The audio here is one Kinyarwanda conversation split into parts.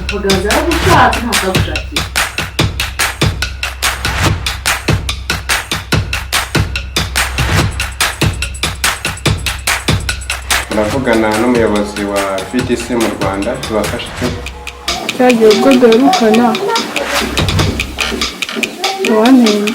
Papa Ganza yaragushatse, ntabwo agushakiye. Muravugana n'umuyobozi wa VDC mu Rwanda, tubafasha iki? Cyagiye ubwo duherukana ntiwantinda.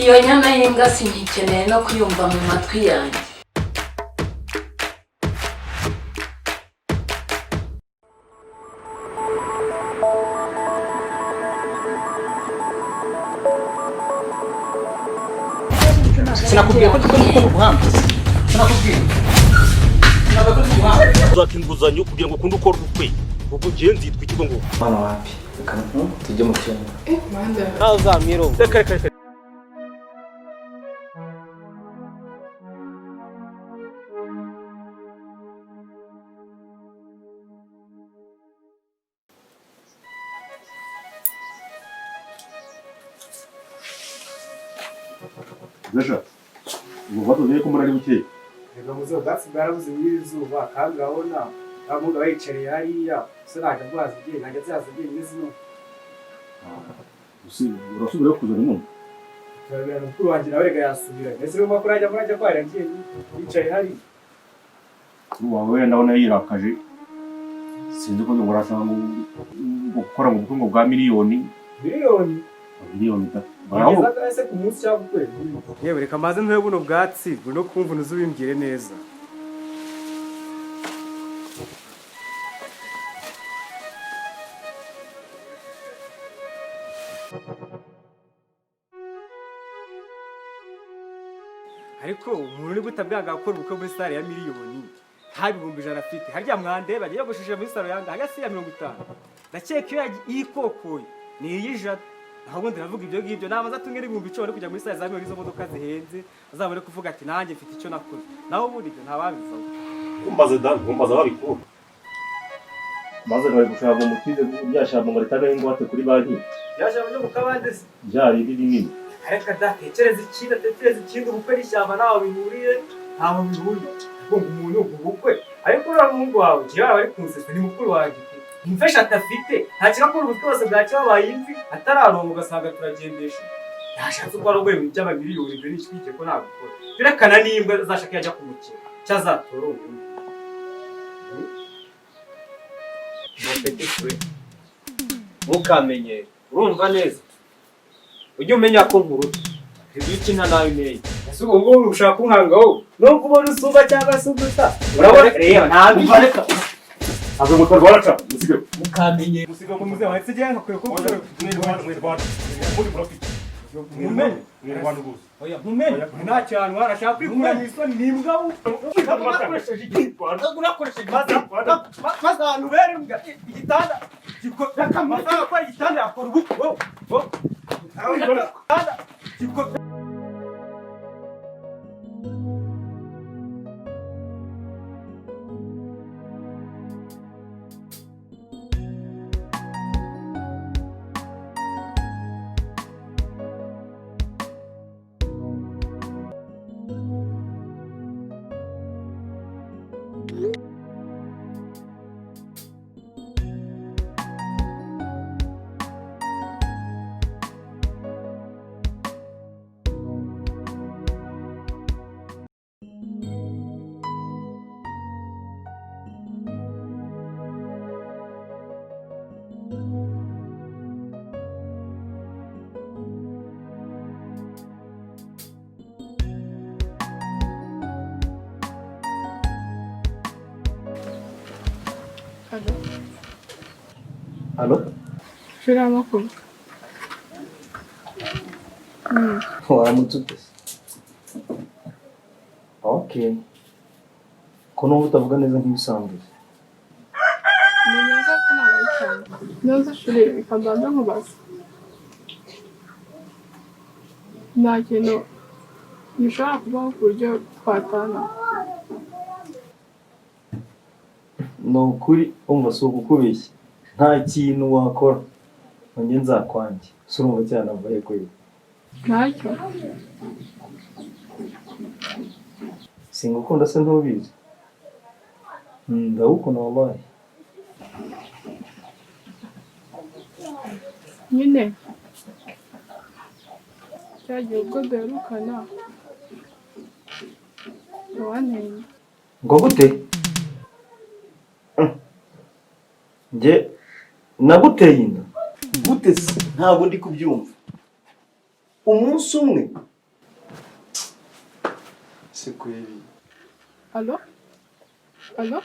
Iyo nyana y'imbwa sinkikeneye no kuyumva mu matwi yanjye. Sinakubwiye ko tugomba gukora ubuhanga? Sinakubwiye? Sinakubwiye ko turi ubuhanga? Uzaka inguzanyo kugira ngo ukunde ukore ubukwe, ubwo ngiye nzitwa ikigo ngo Hano wapi, reka tujye mu cyumba. Nawe uzamwirongo. Reka, reka, reka. Zasha, ubu batubwiye ko muri ari bukeye. Reka muze, ubwatsi bwarabuze muri iri zuba, kandi urabona abahungu bayicariye hariya, se ntajya bwaza igihe ntajya zihaza igihe zino. Urasubira kuzana umuntu? Turabirana, mukuru wanjye nawe rega yasubira, mbese urumva ko najya murajya kwahira agiye yicaye hariya. Wawe wenda ndabona yirakaje. Sinzi ko ngo urashaka ngo gukora mu bukwe ngo bwa miliyoni. Miliyoni? Miliyoni da. Bageza ese ku munsi cyangwa ku kwezi? Yewe, reka maze ntuye buno bwatsi buno kumva unuze ubimbwire neza. Ariko umuntu uri gutabwanga gukora ubukwe muri sale ya miliyoni nta 100,000 afite, harya mwandeba agiye gushishira muri salo yanga hagati ya 50, ndakeka iyo yikokoye ni iy'ijana. Naho ubundi ndavuga ibyo ngibyo, nabanza atunge n'10,000 ari kujya muri sale za miliyoni, izo modoka zihenze, azabone kuvuga ati nanjye mfite icyo nakoze. Naho ubundi ibyo ntawabivaho. Ntumbaze da, ntumbaze babikura. Maze bari gushaka ngo mutize rya shyamba ngo ritangeho ingwate kuri banki. Byashyira byo mu kabande se? Rya rindi rinini. Reka da, tekereza ikindi, atekereza ikindi. Ubukwe n'ishyamba ntaho bihuriye, ntaho bihuriye. Ngo umuntu ubwo bukwe, ariko uriya muhungu wawe njyewe aba ari kunsetsa, ni mukuru wanjye pe. Imfasha atafite nta kintu akora, ubukwe bwose bwacya babaye imvi atararonga, ugasanga turagendesha. Yashatse uko arongoye ibintu by'amamiliyoni, ibyo ni ikikwiye ko nabikora. Birekana n'imbwa azashaka yajya kumukina cyangwa azatora ubundi. Mon petit frère, ntukamenyere, urumva neza? Ujye umenya ko nkuruta, ibyo ukina nabi meye. Ese ubwo ngubu ushaka kunkanga wowe nubwo ubona usumba cyangwa se uduta? Urabona, reba ntabwo. Umva, reka. Ntabwo mutarwara ca, musige. Mukamenyere. Musige. Muze wahise ugenda nkakwiye ko Mwirwana. Ubundi murafite. Mumenye. Mwirwana rwose. Oya, ntumenye nta kintu arashaka kwikura mu isoni, ni imbwa we. Unakoresheje iki? Unakoresheje maze ahantu ubera imbwa igitanda, amafaranga akora igitanda yakora ubukwe wowe wowe igitanda. Allo? Allo? Chéri, amakuru? Waramutse ute se? Okay, ko numva utavuga neza nk'ibisanzwe? Ni meza ko ntabaye cyane neza. Chéri, reka mbanze nkubaze, nta kintu gishobora kubaho ku buryo twatana? Ni ukuri, umva, si ukukubeshya, nta kintu wakora. Ngo nzakwange. Se urumva cyanavaye kweli? Ntacyo. Singukunda se ntubizi? Ndagukunda wallahi. Nyine cyagihe ubwo duherukana ntiwanteye. Ngo gute? Njye naguteye inda? Gute se? Ntabwo ndi kubyumva. Umunsi umwe? Si kweli. Alo, alo.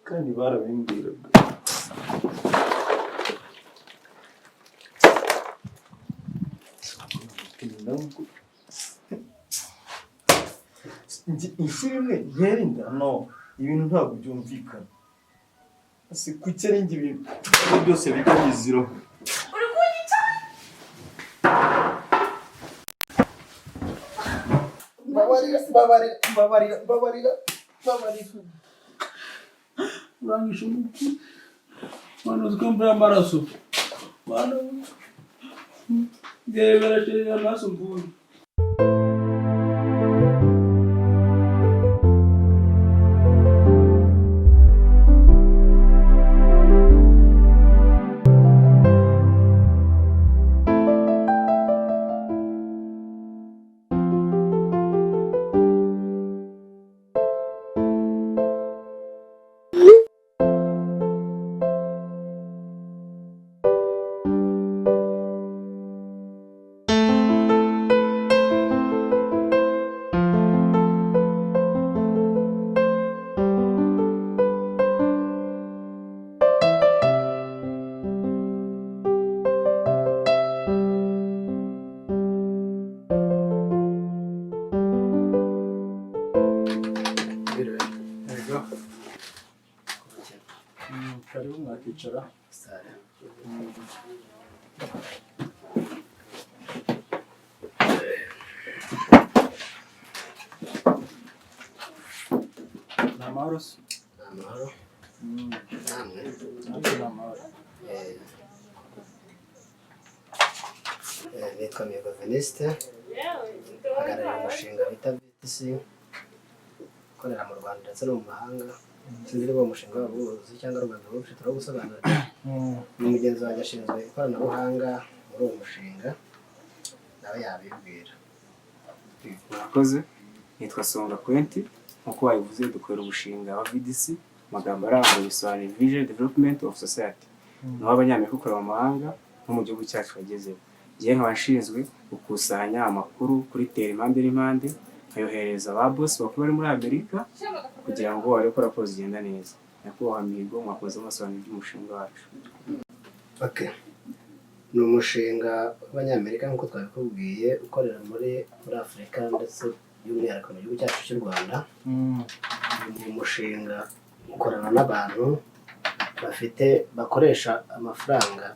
Kandi barabimbwiraga. Inshuro imwe ntera inda? No, ibintu ntabwo byumvikana. Si kuki ari njye ibintu byose bijya biziraho? Mbabarira, mbabarira, mbabarira, mbabarira, mbabarira. Urangije umuti mwana, uzi ko mvura amaraso mwana, ndebera sheri, amaraso mvuye. Yego. Karibu, mwakicara. Ni amahoro se? Amahoro. Namwe? Natwe ni amahoro. Nitwa Mihigo Venuste, mpagarariye umushinga bita BTC ukorera mu Rwanda ndetse no mu mahanga. Sinzi niba uwo mushinga waba uwuzi cyangwa ari ubwa mbere uwufite, turawusobanurira. Ni mugenzi wanjye ashinzwe ikoranabuhanga muri uwo mushinga, nawe yabibwira. Murakoze, nitwa Songa Kwenti. Nk'uko babivuze, dukorera umushinga wa VDC. Amagambo arambuye bisobanuye Vision Development of Society, ni uw'abanyamerika ukorera mu mahanga no mu gihugu cyacu bagezeho. Njyewe nkaba nshinzwe gukusanya amakuru kuri terrain impande n'impande, nkayohereza ba boss bakuru bari muri Amerika kugira ngo barebe ko raporo zigenda neza. Nyakubahwa Mihigo, mwakoze musobanura iby'umushinga wacu. Okay. Ni umushinga w'abanyamerika nk'uko twabikubwiye, ukorera muri Afurika ndetse by'umwihariko mu gihugu cyacu cy'u Rwanda. Uyu mushinga ukorana n'abantu bafite bakoresha amafaranga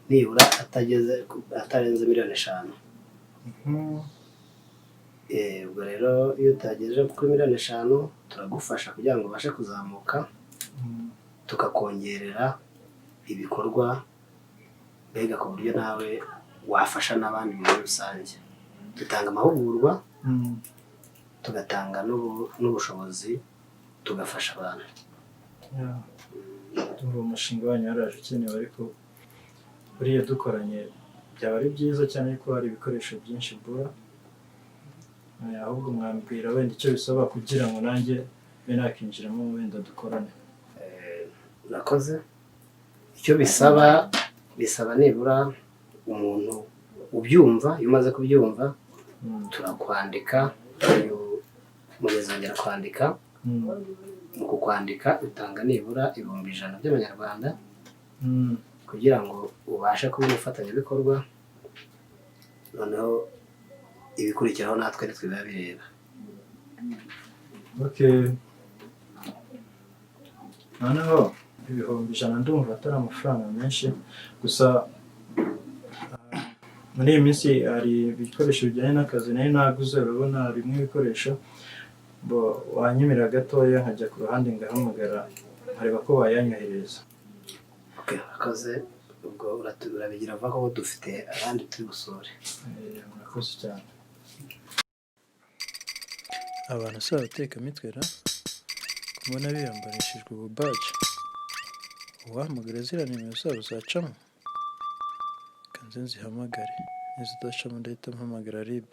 nibura atageze atarenze miliyoni 5. Ubwo rero iyo utagejeje kuri miliyoni 5, turagufasha kugira ngo ubashe kuzamuka, tukakongerera ibikorwa, mbega ku buryo nawe wafasha n'abandi muri rusange. Dutanga amahugurwa, tugatanga n'ubushobozi, tugafasha abantu. Ndumva umushinga wanyu waraje ukenewe, ariko buriya dukoranye byaba ari byiza cyane ko hari ibikoresho byinshi mbura. Ahubwo mwambwira wenda icyo bisaba kugira ngo nanjye mbe nakinjiramo, wenda dukorane. Urakoze. Icyo bisaba, bisaba nibura umuntu ubyumva. Iyo umaze kubyumva, turakwandika, uyu mugenzi wanjye arakwandika. Mu kukwandika utanga nibura 100,000 by'amanyarwanda kugira ngo ubashe kuba umufatanyabikorwa, noneho ibikurikiraho natwe nitwe biba bireba. Okay. Noneho 100,000 ndumva atari amafaranga menshi, gusa muri iyi minsi hari ibikoresho bijyanye n'akazi nari naguze, urabona harimo ibikoresho. Bo wanyemerera gatoya nkajya ku ruhande ngahamagara nkareba ko bayanyoherereza. Okay, urakoze. Ubwo urabigira vuba kuko dufite abandi turi busure. Murakoze cyane. Abantu si abatekamitwe ra? Kubona biyambarishijwe ububaji, uwahamagara ziriya nimero zabo zacamo? Reka nze nzihamagare, nizidacamo ndahita mpamagara RIB.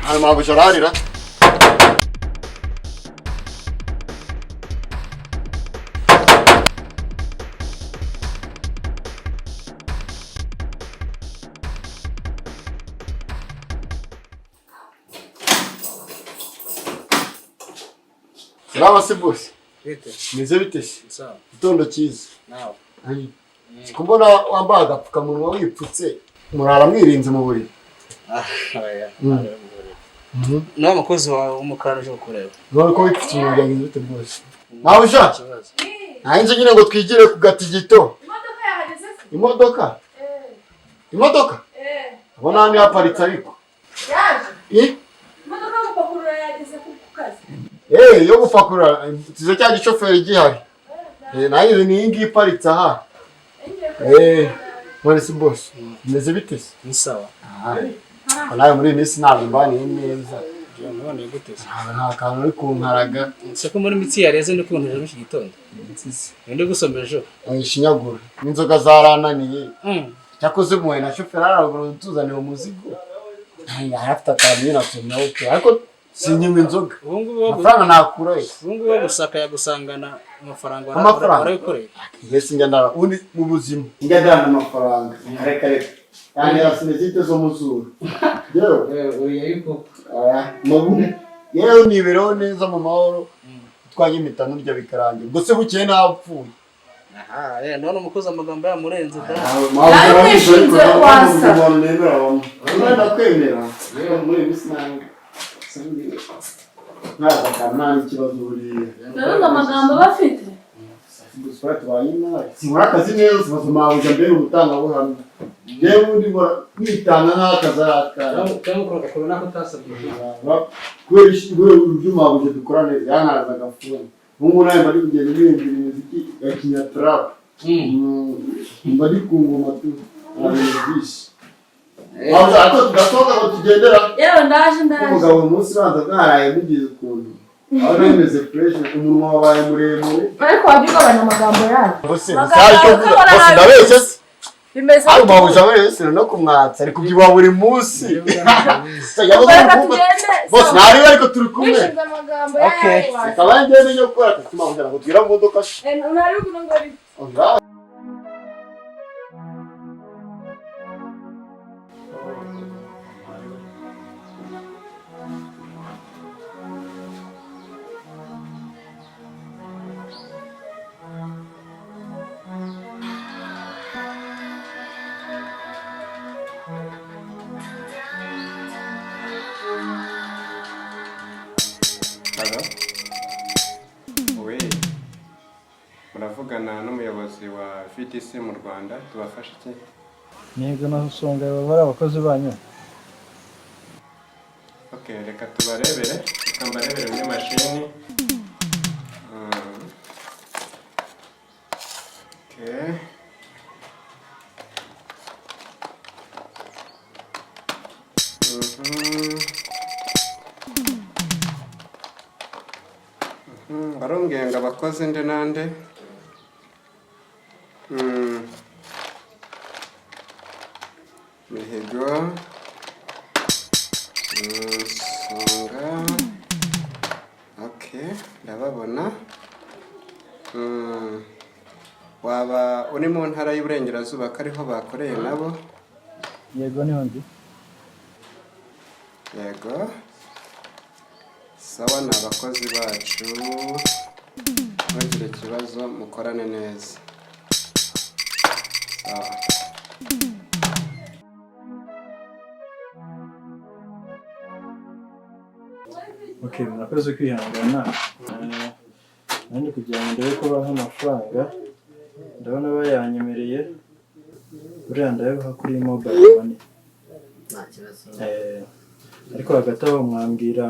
Hanyuma ararira. Salama se boss. Meze bite se? Sawa. Gitondo cyiza. Nawe. Ayi. Sikumbona wambaye agapfukamunwa wipfutse, murara mwirinze mu buriri. Oya. Mhm. Nawe umukozi wawe w'umukara uje kukureba. None ko wipfutse umunwa byagenze bite bose? Nawe uja? Nanjye nyine ngo twigire ku gatigito. Imodoka yahageze se? Imodoka? Imodoka? Ubona hano yaparitse ariko. Yaje. Eh? Imodoka yo gupakurura yageze ku kazi. Eh, yo gupakurura, tuze cya gishoferi gihari. Eh, nanjye ni iyi ngiyi iparitse aha. Eh, none se boss, bimeze bite se? Ni sawa. Ah. Nawe muri iyi minsi ntabwo mbaniye neza. None gute se? Nta kantu uri kunkaraga. Se ko muri mitsi yareze ndi kuntu ejo iki gitondo. Ndi gusoma ejo. Ayishinyagura. N'inzoga zarananiye. Cyakoze muwe na shoferi araruguru tuzaniye umuzigo. Yari afite akantu nyine atumyeho pe. Ariko sinywa inzoga. Ubu ngubu Amafaranga nakura he? Ubu ngubu gusaka yagusangana amafaranga Amafaranga? warabikoreye. Mbese njya ndara ubundi mu buzima. Njya ndara amafaranga. Reka reka. Yantera sinezite zo mu zuru. Yewe. Oya yuko. Aya, mabu. Yewe nibereho neza mu mahoro. Twanye impeta nurya bikarangira. Ubwo se bukeye napfuye. Aha, eh none umukozi amagambo yamurenze da. Naramwishinze kwasa. Umuntu nemera bamwe. Ndakwemera. Muri iyi minsi ntabwo. Ntabwo akantu nta n'ikibazo buriya. Ndabona amagambo bafite. Gusa tubaye nabi. Sinkora akazi neza, basoma mbere umutangabuhamya. Yewe ubundi nkora nitanga nk'akazi ari akara. Cyangwa ukora nako utasabye. Kubera ibyuma buje dukora neza, yankaraza agafuni. Ubu ngubu nawe mba ndi kugenda niyumvira imiziki ya kinyatrap. Mba ndi ku ngoma tu, nta bintu byinshi. Ariko tugasohoka ngo tugendera. Yewe ndaje ndaje. Umugabo uyu munsi ubanza bwaraye mugize ukuntu. Aho bimeze fresh, umunwa wabaye muremure. Ariko wajya ugabanya amagambo yayo. Bose bose ndabeshya se. Bimeze Ariko mabuja wese no kumwatsa ari kubyibuha buri munsi. Reka tugende. Bose ntari ariko turi kumwe. Wishinze amagambo yayo. Akaba ngende njye gukora akazi mabuja ngo twira mu modoka. Ntari kuno ngo ari. Oya. Halo? Oui. Muravugana n'umuyobozi wa VDC mu Rwanda, tubafasha iki? Yego nasonga baba ari abakozi banyu. Okay, reka tubarebere, reka mbarebere muri mashini. Okay. Barumbwiye ngo abakozi nde nande. Mihigo, Songa. Okay, ndababona. Waba uri mu ntara y'Iburengerazuba ko ariho bakoreye nabo? Yego niho ndi. Yego. Sawa, ni abakozi bacu, ntugire ikibazo, mukorane neza. Sawa. Okay, murakoze kwihangana. Nandi kugira ngo ndebe ko bampa amafaranga, ndabona bayanyemereye, buriya ndayabaha kuri mobile money. Nta kibazo. Ariko hagati aho mwambwira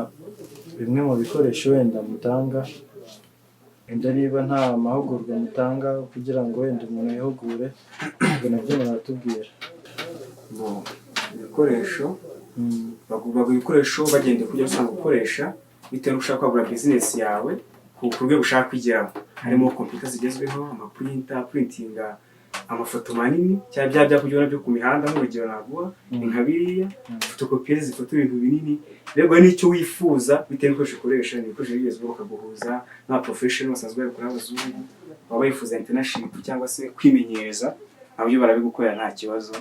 bimwe mu bikoresho wenda mutanga, wenda niba nta mahugurwa mutanga kugira ngo wenda umuntu yihugure, ubwo nabyo muratubwira. Ibikoresho baguha ibikoresho bagendeye ku byo usanzwe ukoresha bitewe n'uko ushaka kwagura bizinesi yawe ku rwego ushaka kugeraho. Harimo kompiyuta zigezweho, amapurinta, purintinga amafoto manini cyangwa bya byapa ubona byo ku mihanda, nk'urugero naguha ni nka biriya fotokopiyeze zifotora ibintu binini, mbega n'icyo wifuza bitewe n'ibikoresho ukoresha. Ni ibikoresho bigezweho, bakaguhuza n'aba professional basanzwe babikora b'abazungu, baba bifuza internship cyangwa se kwimenyereza, nabyo barabigukorera nta kibazo.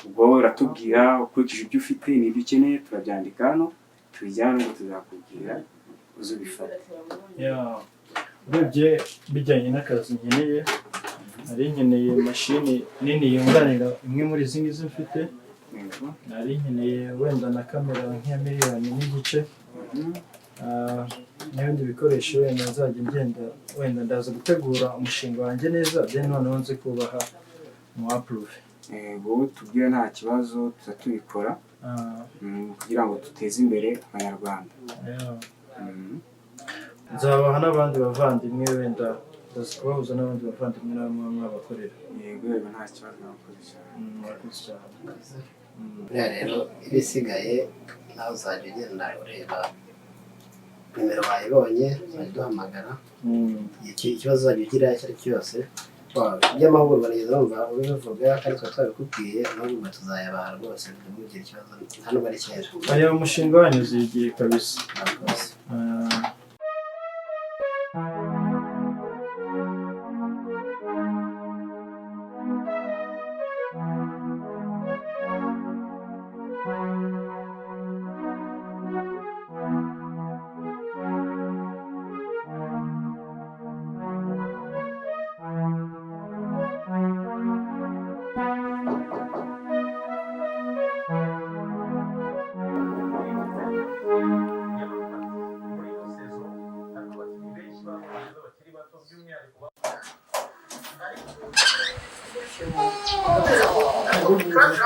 Ubwo wowe uratubwira ukurikije ibyo ufite n'ibyo ukeneye, turabyandika hano tubijyane, ngo tuzakubwira uze ubifate. Yeah. Urebye bijyanye n'akazi nkeneye, nari nkeneye mashini nini yunganira imwe muri izi ngizi mfite, nari nkeneye wenda na kamera nk'iya 1.5 miliyoni, n'ibindi bikoresho wenda nzajya ngenda, wenda ndaza gutegura umushinga wanjye neza, then noneho nze kubaha mu approve. Wowe tubwire nta kibazo, tuza tubikora kugira ngo duteze imbere abanyarwanda. Yeah. Nzabaha n'abandi bavandimwe, wenda ndaza kubahuza n'abandi bavandimwe nabo muba mwabakorera. Yego yego, nta kibazo, murakoze cyane. Murakoze cyane. Buriya rero ibisigaye nawe uzajya ugenda ureba nimero wayibonye, uzajya uduhamagara ikibazo uzajya ugira icyo ari cyo cyose. Iby'amahugurwa nigeze numva ubivuga kandi tukaba twabikubwiye, amahugurwa tuzayabaha rwose, ntimugire ikibazo, nta nubwo ari kera. Aya umushinga wanyu uzigiye kabisa. Murakoze.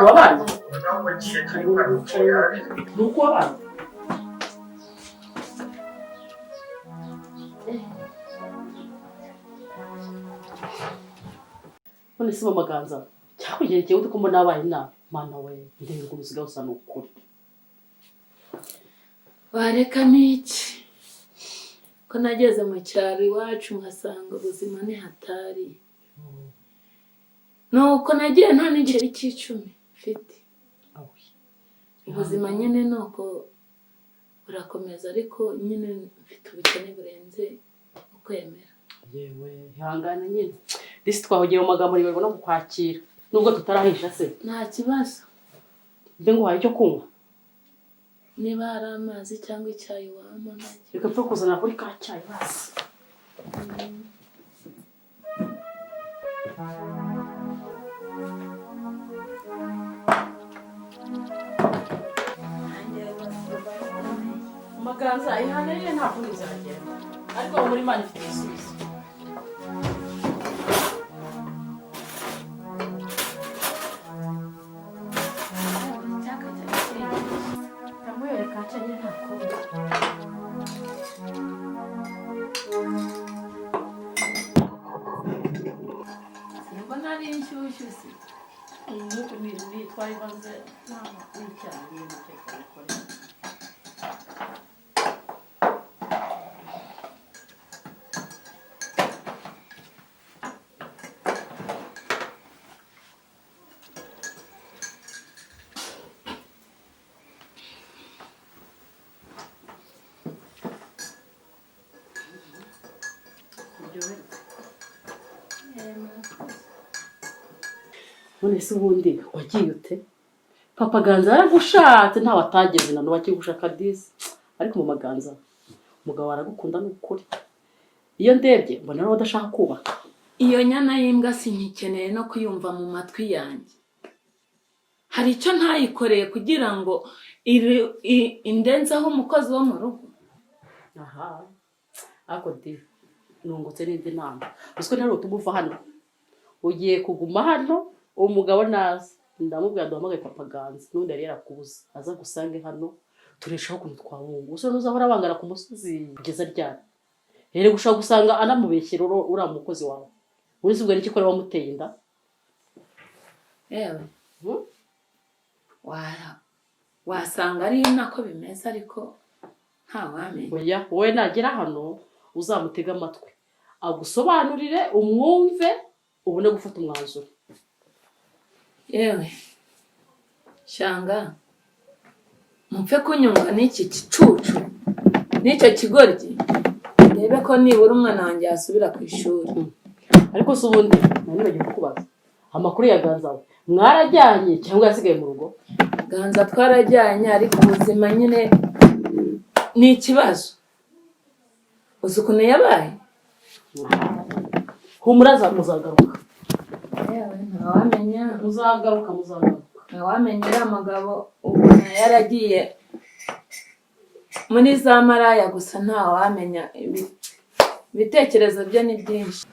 Wabana ni uko wabana. None se mama Ganza, cyakugerekeye ute ko mbona nabaye nabi? Mana we, ndebera ukuntu usigaye usa n'ukuri. Wareka n'iki ko nageze mu cyaro iwacu nkasanga ubuzima ni hatari, nuko nagiye nta n'igiceri cy'icumi mfite. Ubuzima nyine nuko burakomeza, ariko nyine mfite ubukene burenze ukwemera. Yewe, ihangane nyine, disi twahugiye mu magambo nibagwa no kukwakira nubwo tutarahisha se. Nta kibazo. Mbe nguhaye icyo kunywa? Niba hari amazi cyangwa icyayi wampa nta kibazo. Reka mpfe kuzana kuri ka cyayi basi. Maganza, ihane nyine, nta kundi bizagenda, ariko muri Imana ifite igisubizo. Ndamwereka nyine, nta kundi. Mbona ari inshyushyu se? Nuko ni twayivanze n'icyayi nyine cyo twabikora. None se ubundi wagiye ute? Papa Ganza yaragushatse ntawe atageze na n'ubu akigushaka disi. Ariko mu Maganza, umugabo aragukunda ni ukuri. Iyo ndebye mbona nawe udashaka kubaka. Iyo nyana y'imbwa sinkikeneye no kuyumva mu matwi yanjye. Hari icyo ntayikoreye kugira ngo indenzeho umukozi wo mu rugo? Aha, ariko di Nungutse n'indi nama. Uziko ntari utuma uva hano, ugiye kuguma hano. Umugabo naza ndamubwira duhamagaye papa Ganza, n'undi yari yarakubuze, aza gusange hano tureshaho ukuntu twabunga. Gusa ntuzahora bangana ku musozi kugeza ryari? Rero ushobora gusanga anamubeshyera uriya mukozi wawe. Ubundi se ubwo n'iki ko ari wamuteye inda? Yewe, wasanga ari nako bimeze, ariko ntawamenya. Oya, wowe nagera hano uzamutege amatwi, agusobanurire, umwumve, ubone gufata umwanzuro. Yewe shanga, mupfe kunyumva n'iki gicucu n'icyo kigoryi, ndebe ko nibura umwana wanjye yasubira ku ishuri. Ariko se ubundi nari nibagiwe kukubaza amakuru ya Ganza we. Mwarajyanye cyangwa yasigaye mu rugo? Ganza twarajyanye, ariko ubuzima nyine ni ikibazo. Uzi ukuntu yabaye? Humura, muzagaruka. Yewe, ntawamenya. Muzagaruka, muzagaruka. Ntawamenya uriya mugabo ukuntu yaragiye muri za maraya gusa, ntawamenya. Ibitekerezo bye ni byinshi.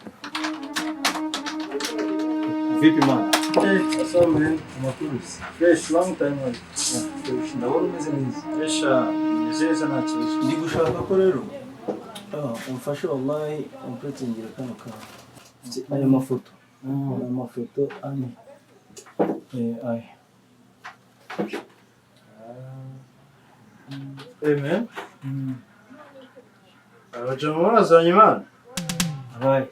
Vipi, man? Hey, what's up, man? Amakuru se? Fresh, long time, man. Fresh, ndabona umeze neza. Fresh, meze neza, nta kibazo. Ndi gushaka ko rero umfashe, wallahi, umpretingira kano kantu. Mfite aya mafoto. Aya mafoto ane. Aya. Hey, man. Abajama barazanye, man. Abaye.